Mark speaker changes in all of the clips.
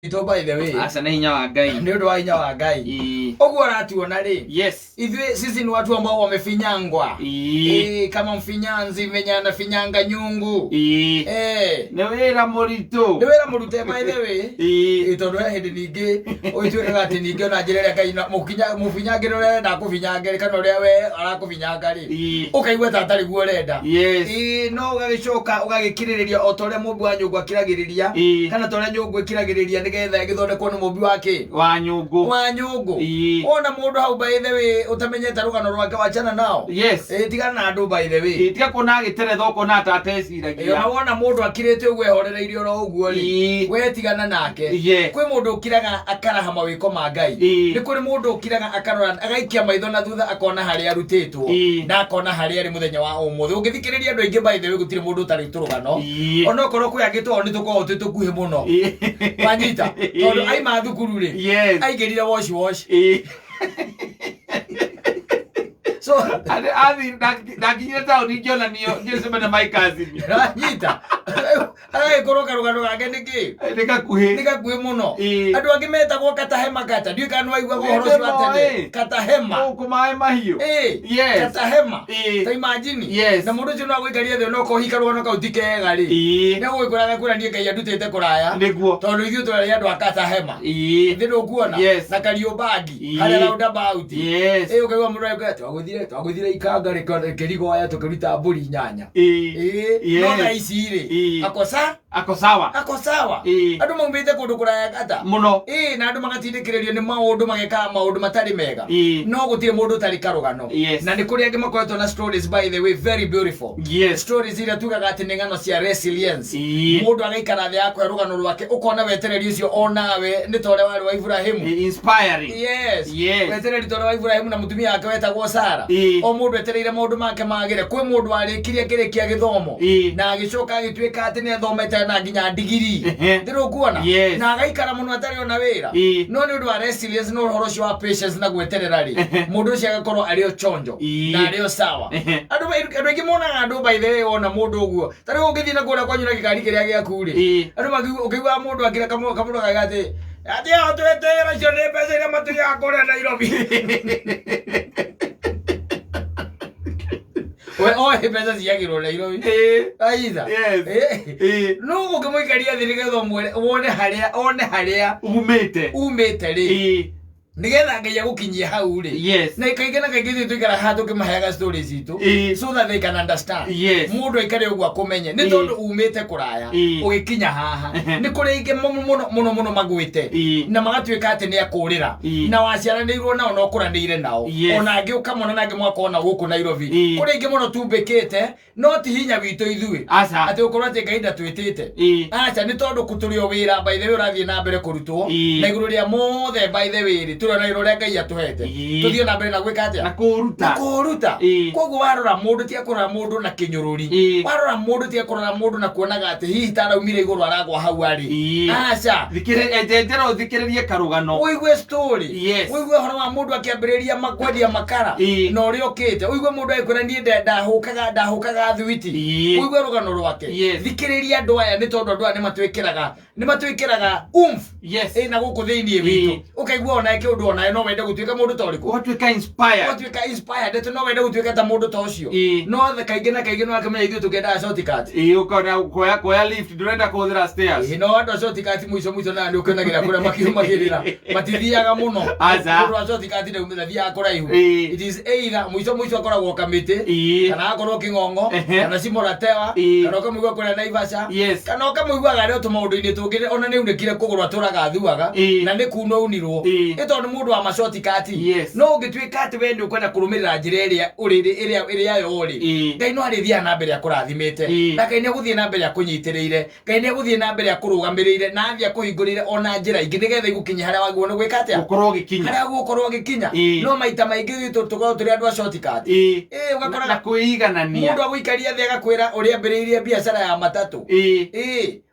Speaker 1: Witũ, by the way.
Speaker 2: Aca, nĩ hinya wa Ngai.
Speaker 1: Nĩ ũndũ wa hinya wa Ngai. Ũguo ũratuona rĩ, ithuĩ sisi ni watu ambao wamefinyangwa. Kama mfinyanzi venye anafinyanga nyungu.
Speaker 2: Nĩ wĩra mũritũ.
Speaker 1: Nĩ wĩra mũrute, by the way. Tondũ he hĩndĩ ningĩ ũgĩtuĩkaga atĩ ningĩ ona njĩra ĩrĩa Ngai mũfinyangĩre ũrĩa arenda akũfinyangĩre kana ũrĩa we arakũbinyanga rĩ, ũkaigua ta atarĩ guo ũrenda. No ũgagĩcoka ũgagĩkirĩrĩria o ta ũrĩa mũmbi wa nyũngũ akiragĩrĩria, kana ta ũrĩa nyũngũ ĩkiragĩrĩria nĩgetha ĩgĩthondekwo nĩ mũmbi wa kĩ?
Speaker 2: Wa nyũngũ.
Speaker 1: Wa nyũngũ. Wona mũndũ hau, by the way, ũtamenyete rũgano rwake, wachana nao. Tigana na andũ, by the way.
Speaker 2: Tiga kuona agĩteretha ũkona ta ateciragia.
Speaker 1: Ona wona mũndũ akirĩte ũguo, ehorereirie oro ũguo rĩ, we tigana nake. Kwĩ mũndũ ũkiraga akaraha mawĩko ma Ngai. Nĩ kũrĩ mũndũ ũkiraga akarora, agaikia maitho na thutha, akona harĩa arutĩtwo na akona harĩa arĩ mũthenya wa ũmũthĩ. Ũngĩthikĩrĩria andũ aingĩ, by the way, gũtirĩ mũndũ ũtarĩ tũrũgano, onokorwo kwĩ angĩ tondũ nĩ tũkoragwo twĩ tũkuhĩ mũno. Wanyita? Tondũ aima thukuru rĩ, aingĩrire wash wash. So
Speaker 2: Ndakinyire taũni ngĩonanio ngĩcemania my cousin.
Speaker 1: Wanyita? Agagĩkorwo karũgano gake nĩ kĩ?
Speaker 2: Nĩ gakuhĩ.
Speaker 1: Nĩ gakuhĩ mũno. Andũ angĩ metagwo katahema kata, ndiũĩ kana nĩwaiguaga ũhoro ũcio wa tene. Katahema.
Speaker 2: Gũkũ maĩ mahiũ.
Speaker 1: Katahema. Ta imagine. Na mũndũ ũcio no agũikaria thĩ, onokorwo hihi karũgano kau ti kega rĩ, nĩ agũgĩkwĩra, agakwĩra, "Niĩ Ngai andutĩte kũraya." Tondũ ithuĩ tũrarĩ andũ a katahema. Thĩ ndũkuona?
Speaker 2: Yes.
Speaker 1: Na Kariũmbangi harĩa roundabout. Ũkaigua mũndũ agĩkwĩra, "Twagũthire ikanga rĩkĩrigoya, tũkĩruta mbũri 8." No thaa ici rĩ, akosa
Speaker 2: Ako sawa.
Speaker 1: Ako sawa. Andũ maumĩte kũndũ kũraya kata
Speaker 2: Mũno.
Speaker 1: Na andũ magatindĩkĩrĩrio nĩ maũndũ, magekaga maũndũ matarĩ mega. No gũtirĩ mũndũ ũtarĩ karũgano. Na nĩ kũrĩ angĩ makoretwo na stories, by the way, very beautiful stories iria tugaga atĩ nĩ ng'ano cia resilience. Mũndũ agaikara thĩ akwe rũgano rwake, ũkona wetereri ũcio onawe nĩ ta ũrĩa warĩ wa Iburahĩmu.
Speaker 2: Inspiring.
Speaker 1: Wetereri ta ũrĩa wa Iburahĩmu na mũtumia wake wetagwo Sara. O mũndũ etereire maũndũ make magĩre. Kwĩ mũndũ warĩkirie akĩrĩkia gĩthomo na agĩcoka agĩtuĩka atĩ nĩ athomete na nginya ndigiri. Ndĩrũkuona?
Speaker 2: Yes.
Speaker 1: Na agaikara mũno atarĩ ona wĩra. No nĩ ũndũ wa resilience na ũhoro ũcio wa patience na gweterera rĩ, mũndũ ũcio agakorwo arĩ o chonjo na arĩ o sawa. Andũ aingĩ monaga andũ, by the way, wona mũndũ ũguo, ta rĩu ũngĩthiĩ na kũrĩa kwanyu na gĩkari kĩrĩa gĩaku rĩ, andũ ũkĩiguaga mũndũ akĩra kamũndũ gake atĩ aho twetera icio nĩ mbeca iria matũigaga kũrĩa Nairobi. We oĩ mbeca ciagĩrwo Nairobi. Aitha. No ũngĩmũikaria thĩ nĩgetha ũmwĩre wone harĩa, one harĩa
Speaker 2: Umĩte.
Speaker 1: Umĩte rĩ, nĩgetha Ngai agũkinyie hau rĩ. Na kaingĩ na kaingĩ ithuĩ tũikara haha tũkĩmaheaga stories citũ so that they can understand. Mũndũ aikare ũguo akũmenye nĩ tondũ umĩte kũraya ũgĩkinya haha. Nĩ kũrĩ aingĩ mũno mũno mũno mũno magwĩte na magatuĩka atĩ nĩ akũrĩra na waciaranĩirwo nao na ũkũranĩire nao. Ona angĩ ũkamona na angĩ mũgakorwo nao gũkũ Nairobi. Kũrĩ aingĩ mũno tumbĩkĩte, no ti hinya witũ ithuĩ
Speaker 2: Aca.
Speaker 1: atĩ gũkorwo atĩ Ngai ndatwĩtĩte. Aca, nĩ tondũ tũrĩ o wĩra, by the way, ũrathiĩ na mbere kũrutwo. Na igũrũ rĩa mothe, by the way rĩ, tũrĩ ona wĩra ũrĩa Ngai atũhete. Tũthiĩ na mbere na gwĩka atĩa?
Speaker 2: Na kũũruta.
Speaker 1: Na kũũruta. Koguo warora mũndũ, tiga kũrora mũndũ na kĩnyũrũri. Warora mũndũ, tiga kũrora mũndũ na kuonaga atĩ hihi taraumire igũrũ aragwa hau arĩ. Aca.
Speaker 2: Enjenjera ũthikĩrĩrie karũgano.
Speaker 1: Ũigue story. Ũigue ũhoro wa mũndũ akĩambĩrĩria kwendia makara na ũrĩa ũkĩte. Ũigue mũndũ agĩkwĩra, "Niĩ ndahũkaga thwiti." Ũigue rũgano rwake. Thikĩrĩria andũ aya, nĩ tondũ andũ aya nĩ matwĩkĩraga oomph na gũkũ thĩinĩ witũ, ũkaigua onawe kĩũndũ, onawe no wende gũtuĩka mũndũ ta ũrĩkũ.
Speaker 2: Ũgatuĩka inspired.
Speaker 1: Ũgatuĩka inspired atĩ no wende gũtuĩka ta mũndũ ta ũcio. No kaingĩ na kaingĩ no akĩmenya ithuĩ tũkĩendaga shortcut.
Speaker 2: Ũkona kuoya lift, ndũrenda kũhũthĩra stairs.
Speaker 1: No andũ a shortcut mũico mũico na nĩ ũkenagĩra kũrĩa makiumagĩrĩra, matithiaga mũno.
Speaker 2: Aca.
Speaker 1: Mũndũ wa shortcut ndaumĩra, thiaga kũraihu. It is either mũico mũico akoragwo Kamĩtĩ, kana akorwo Kĩng'ong'o, kana Cimoratewa, kana ũkamũigua kũrĩa Naivasha, kana ũkamũiguaga arĩ o tũmaũndũ-inĩ tũngĩ, ona nĩ unĩkire kũgũrũ atũraga athuaga na nĩ kuna unirwo. Nĩ tondũ nĩ mũndũ wa mashortcut. No ũngĩtuĩka atĩ we nĩ ũkwenda kũrũmĩrĩra njĩra ĩrĩa ũrĩ ĩrĩa ĩrĩa yo rĩ, Ngai no arĩthiaga na mbere akũrathimĩte. Na Ngai nĩ egũthiĩ na mbere akũnyitĩrĩire. Ngai nĩ egũthiĩ na mbere akũrũgamĩrĩire na athiĩ akũhingũrĩire ona njĩra ingĩ nĩgetha igũkinyie harĩa wagĩrĩirwo nĩ gwĩka atĩa?
Speaker 2: Gũkorwo ũgĩkinya.
Speaker 1: Harĩa gũkorwo ũgĩkinya. No maita maingĩ ithuĩ tũkoragwo tũrĩ andũ a shortcut. Ũgakora
Speaker 2: Na kwĩiganania.
Speaker 1: Mũndũ agũikaria thĩ agakwĩra ũrĩa ambĩrĩirie biacara ya matatũ.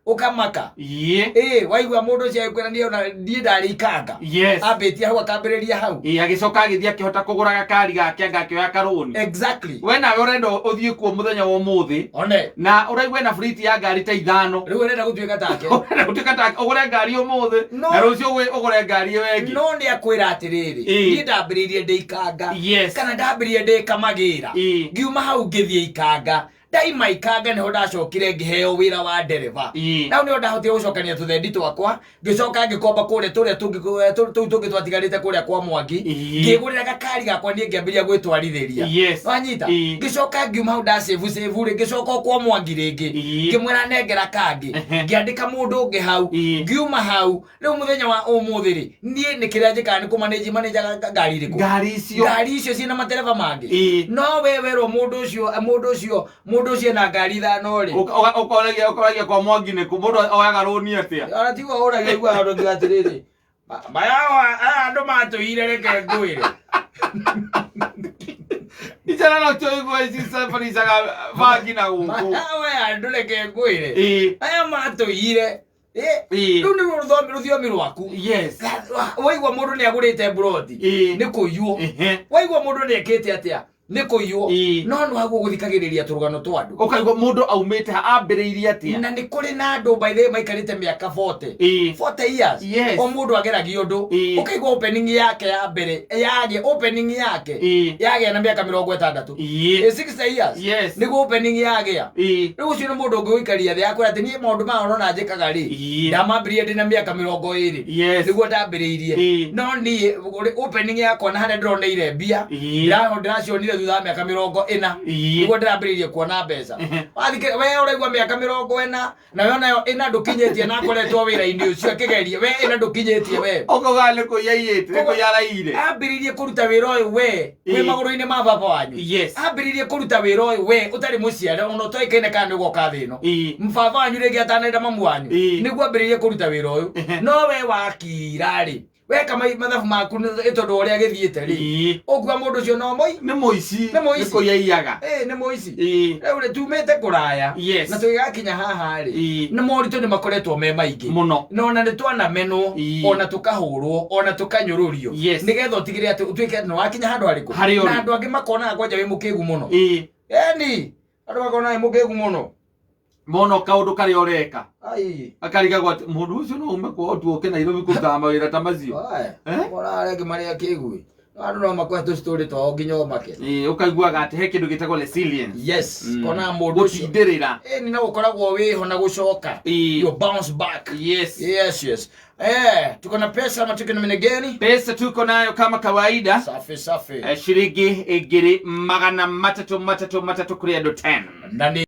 Speaker 1: Ũkamaka. Ĩ waigua mũndũ ũcio agĩkwĩra niĩ ona niĩ ndarĩ ikanga.
Speaker 2: Yes.
Speaker 1: Ambĩtie hau akambĩrĩria hau.
Speaker 2: Ĩĩ, agĩcoka agĩthiĩ akĩhota kũgũra gakari gake anga akĩoya karũni.
Speaker 1: Exactly.
Speaker 2: We nawe ũrenda ũthiĩ kuo mũthenya wa ũmũthĩ
Speaker 1: One.
Speaker 2: na ũraigua ena fleet ya ngari ta ithano.
Speaker 1: Rĩu ũrenda gũtuĩka take.
Speaker 2: Ũrenda gũtuĩka ta ũgũre ngari ũmũthĩ
Speaker 1: No.
Speaker 2: na rũciũ ũgũre ngari ĩyo ĩngĩ.
Speaker 1: No nĩ akwĩra atĩrĩrĩ,
Speaker 2: Ĩĩ.
Speaker 1: niĩ ndambĩrĩirie ndĩ ikanga.
Speaker 2: Yes.
Speaker 1: Kana ndambĩrĩirie ndĩ kamagĩra.
Speaker 2: Ĩĩ.
Speaker 1: Ngiuma hau ngĩthiĩ ikanga. Ndaima ikanga nĩho ndacokire ngĩheo wĩra wa ndereba.
Speaker 2: Ĩĩ.
Speaker 1: Nau nĩho ndahotire gũcokania tũthendi twakwa, ngĩcoka ngĩkomba kũrĩa tũrĩa tũngĩ tũu tũngĩ twatigarĩte kũrĩa kwa Mwangi.
Speaker 2: Ĩĩ.
Speaker 1: Ngĩgũrĩra gakari gakwa niĩ ngĩambĩrĩria gwĩtwarithĩria.
Speaker 2: Yes.
Speaker 1: Wanyita?
Speaker 2: Ĩĩ.
Speaker 1: Ngĩcoka ngiuma hau ndacĩbu cĩbu rĩ, ngĩcoka o kwa Mwangi rĩngĩ.
Speaker 2: Ĩĩ.
Speaker 1: Ngĩmwĩra nengera kangĩ.
Speaker 2: Ehe.
Speaker 1: Ngĩandĩka mũndũ ũngĩ hau.
Speaker 2: Ĩĩ.
Speaker 1: Ngiuma hau, rĩu mũthenya wa ũmũthĩ rĩ, niĩ nĩ kĩrĩa njĩkaga nĩ kũmanĩnji manĩnjaga ngari irĩkũ?
Speaker 2: Ngari icio.
Speaker 1: Ngari icio ciĩna matereba mangĩ.
Speaker 2: Ĩĩ.
Speaker 1: No we werwo mũndũ ũcio mũndũ ũcio mũndũ ũcio ena ngari ithano rĩ.
Speaker 2: Ũkoragia ũkoragia kwa Mwangi nĩkũ mũndũ oyaga rũni atĩa?
Speaker 1: Ona tiguo ũragia igua andũ ngiuga atĩrĩrĩ, mayawa aya andũ matũire reke ngwĩre.
Speaker 2: Icana no kĩo igua ici cibaricaga bangi na gũkũ.
Speaker 1: Mayawa aya andũ reke ngwĩre.
Speaker 2: Ĩĩ.
Speaker 1: Aya matũire.
Speaker 2: Ĩĩ.
Speaker 1: Rĩu nĩ rũthiomi rwaku.
Speaker 2: Yes.
Speaker 1: Waigua mũndũ nĩ agũrĩte mburoti
Speaker 2: Ĩĩ.
Speaker 1: nĩ kũiywo.
Speaker 2: Ehe.
Speaker 1: Waigua mũndũ nĩ ekĩte atĩa nĩ kũiywo.
Speaker 2: Ĩĩ.
Speaker 1: No nĩ waguo gũthikagĩrĩria tũrũgano twa andũ.
Speaker 2: Ũkaigua mũndũ aumĩte ha ambĩrĩirie atĩa?
Speaker 1: Na nĩ kũrĩ na andũ by the way maikarĩte mĩaka 40.
Speaker 2: Ĩĩ.
Speaker 1: 40 years.
Speaker 2: Yes.
Speaker 1: O mũndũ ageragia ũndũ.
Speaker 2: Ĩĩ.
Speaker 1: Ũkaigua opening yake ya mbere yagĩa opening yake
Speaker 2: Ĩĩ.
Speaker 1: yagĩa na mĩaka 60.
Speaker 2: Ĩĩ.
Speaker 1: Ĩ 60 years.
Speaker 2: Yes.
Speaker 1: Nĩguo opening yagĩa.
Speaker 2: Ĩĩ.
Speaker 1: Rĩu ũcio nĩ mũndũ ũngĩ ũikaria thĩ akwĩra atĩ niĩ maũndũ maya ũrona njĩkaga rĩ
Speaker 2: Ĩĩ.
Speaker 1: ndamambĩrĩirie ndĩ na mĩaka 20
Speaker 2: Yes.
Speaker 1: nĩguo ndambĩrĩirie.
Speaker 2: Ĩĩ.
Speaker 1: No niĩ opening yakwa na harĩa ndĩroneire mbia
Speaker 2: Ĩĩ.
Speaker 1: ndĩracionire thutha wa mĩaka 40
Speaker 2: Ĩĩ.
Speaker 1: nĩguo ndĩrambĩrĩirie kuona mbeca.
Speaker 2: Ehe.
Speaker 1: Wathikĩ we ũraigua mĩaka 40 na we onayo ĩna ndũkinyĩtie na akoretwo wĩra-inĩ ũcio akĩgeria we ĩna ndũkinyĩtie we.
Speaker 2: Ũkauga nĩ kũiya aiyĩte, nĩ kũiya araiyire.
Speaker 1: Ambĩrĩirie kũruta wĩra ũyũ we wĩ
Speaker 2: Ĩĩ.
Speaker 1: magũrũ-inĩ ma baba wanyu.
Speaker 2: Yes.
Speaker 1: Ambĩrĩirie kũruta wĩra ũyũ we ũtarĩ mũciare ona ũtoĩkaine kana nĩ ũgoka thĩ ĩno.
Speaker 2: Ĩĩ.
Speaker 1: Baba wanyu rĩngĩ atanenda mamu wanyu
Speaker 2: Ĩĩ.
Speaker 1: nĩguo ambĩrĩirie kũruta wĩra ũyũ.
Speaker 2: Ehe.
Speaker 1: No we wakira rĩ weka mathabu maku nĩ tondũ wa ũrĩa gĩthiĩte rĩ
Speaker 2: Ĩĩ.
Speaker 1: ũkua mũndũ ũcio no mũi
Speaker 2: Nĩ mũici.
Speaker 1: Nĩ mũici.
Speaker 2: Nĩ kũiya aiyaga.
Speaker 1: Ĩĩ, nĩ mũici.
Speaker 2: Ĩĩ.
Speaker 1: Rĩu rĩ tumĩte kũraya
Speaker 2: Yes.
Speaker 1: na tũgĩgakinya haha rĩ
Speaker 2: Ĩĩ.
Speaker 1: na moritũ nĩ makoretwo me maingĩ
Speaker 2: Mũno.
Speaker 1: na ona nĩ twanamenwo
Speaker 2: Ĩĩ.
Speaker 1: ona tũkahũrwo ona tũkanyũrũrio
Speaker 2: Yes.
Speaker 1: nĩgetha ũtigĩrĩre atĩ ũtuĩke atĩ nĩ wakinya handũ harĩkũ
Speaker 2: Harĩa ũrĩ.
Speaker 1: na andũ angĩ makonaga kwanja wĩ mũkĩgu mũno.
Speaker 2: Ĩĩ.
Speaker 1: Eni andũ makonaga wĩ mũkĩgu mũno.
Speaker 2: Mono kaũndũ karĩa ũreka.
Speaker 1: Ai.
Speaker 2: Akarigagwo atĩ mũndũ ũcio no ume kwao tu ũke Nairobi kũrutaga mawĩra ta macio.
Speaker 1: Aya.
Speaker 2: Eh?
Speaker 1: Kona arĩa angĩ marĩ akĩgu. Andũ no makũhe tũcitũrĩ twao nginya ũmake.
Speaker 2: Ĩĩ, ũkaiguaga atĩ he kĩndũ gĩtagwo resilience.
Speaker 1: Yes.
Speaker 2: Mm.
Speaker 1: Kona mũndũ ũcio.
Speaker 2: Gũtindĩrĩra.
Speaker 1: Ĩni na gũkoragwo wĩho na gũcoka.
Speaker 2: Ĩĩ.
Speaker 1: You bounce back.
Speaker 2: Yes.
Speaker 1: Yes, yes. Tuko na pesa ama tuko na minegeni?
Speaker 2: Pesa tuko nayo kama kawaida.
Speaker 1: Safi safi.
Speaker 2: Shilingi 333 3 kũrĩ andũ 10.
Speaker 1: Na nĩ